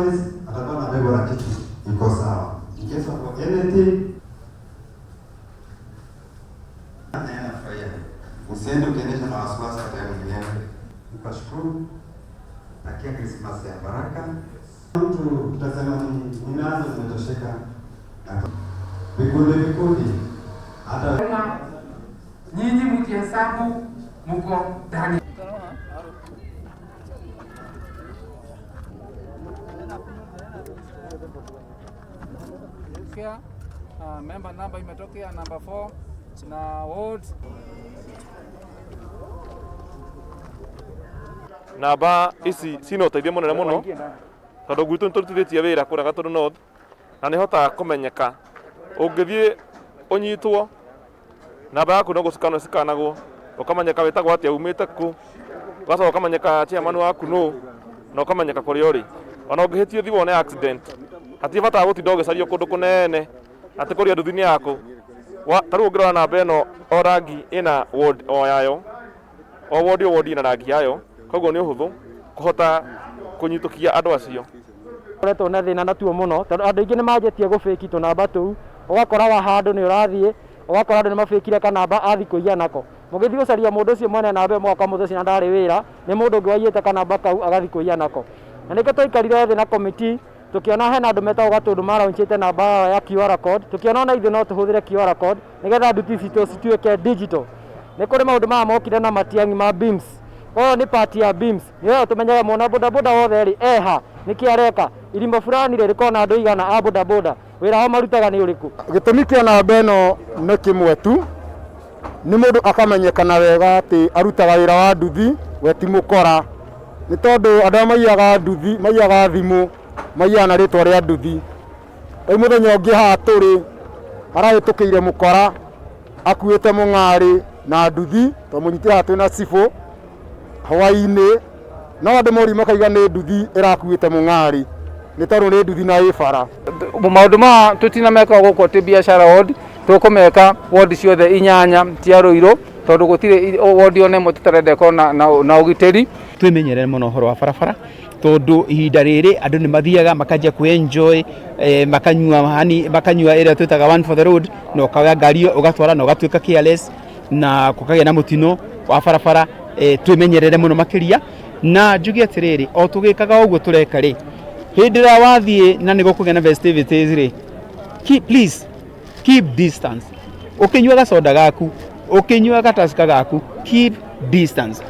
Atakuwa anabebwa na kitu iko sawa. In case of anything, nafurahia. Usiende ukiendesha na wasiwasi hata mwingine. Nikashukuru. Takia Krismasi ya baraka. Mtu tutasema ni ninazo zimetosheka. Vikundi vikundi. Hata nyinyi mkihesabu mko ndani. Member number imetokea number 4 na ward Namba ici cina ũteithio mũnene mũno tondũ gwitũ nĩ tũrutithĩtie wĩra kũrĩa Gatũndũ North na nĩ hotaga kũmenyeka ũngĩthiĩ ũnyitwo namba yaku no gũcikanwo cikanagwo ũkamenyeka wĩtagwo atĩa umĩte kũ ũgacoka ũkamenyeka chairman waku nũ na ũkamenyeka kũrĩa ũrĩ ona ũngĩhĩtio ũthiĩ wone accident hatirĩ bata wa gũtinda ũgĩcario kũndũ kũnene atĩ kũrĩa nduthi-inĩ yaku ta rĩu ũngĩrora namba ĩno o rangi ĩna ward o yayo o ward o ward ĩna rangi yayo koguo nĩ ũhũthũ kũhota kũnyitũkia andũ acio. Koretwo na thĩna natuo mũno tondũ andũ aingĩ nĩ manjĩtie gũbĩki tũnamba tũu, ũgakora wa handũ nĩ ũrathiĩ ũgakora andũ nĩ mabĩkire kanamba athiĩ kũiya nako, mũgĩthiĩ gũcaria mũndũ ũcio mwene namba ĩyo mũgoka mũthĩ ũcio na ndarĩ wĩra, nĩ mũndũ ũngĩ waiyĩte kanamba kau agathiĩ kũiya nako. Na nĩkĩo twaikarire thĩ na committee tukiona hena andũ metagwo Gatũndũ maraunchĩte namba yao ya QR code, tukiona ona ithuĩ no tũhũthĩre QR code nĩgetha nduthi citũ cituĩke digital. Nĩ kũrĩ maũndũ maya mokire na Matiang'i ma beams, koguo nĩ part ya beams, nĩgetha tũmenyaga mwana bodaboda wothe rĩ eha nĩkĩ areka, irima fulani rĩ rĩkoragwo na andũ aigana a bodaboda, wĩra wao marutaga nĩ ũrĩkũ. Gĩtũmi kĩa namba ĩno nĩ kĩmwe tu, nĩ mũndũ akamenyekana wega atĩ arutaga wĩra wa nduthi we ti mũkora, nĩ tondũ andũ arĩa maiyaga nduthi maiyaga thimũ maiyaga na rĩtwa rĩa nduthi. Rĩu mũthenya ũngĩ haha tũrĩ arahĩtũkĩire mũkora akuĩte mũng'arĩ na nduthi, twamũnyitire haha twĩna cibũ hwaĩ-inĩ, no andũ mori makauga nĩ nduthi ĩrakuĩte mũng'arĩ nĩ tondũ nĩ nduthi na ĩ bara. Maũndũ maya tũtinameka gũkũ atĩ biacara ward, tũkũmeka ward ciothe inyanya cia Ruiru tondũ gũtirĩ ward ona ĩmwe tũtarenda ĩkorwo na ũgitĩri. Twĩmenyerere mũno ũhoro wa barabara tondũ ihinda rĩrĩ andũ nĩ mathiaga makanjia kwĩ enjoy makanyua hani makanyua ĩrĩa twĩtaga one for the road na ũkoya ngari ĩyo ũgatwara na ũgatuĩka careless na gũkagĩa na mũtino wa barabara. Twĩmenyerere mũno makĩria na njuge atĩrĩrĩ o tũgĩkaga ũguo tũreka rĩ hĩndĩ ĩrĩa wathiĩ na nĩ gũkũgĩa na festivities rĩ please keep distance, ũkĩnyua gacoda gaku ũkĩnyua gataska gaku keep distance.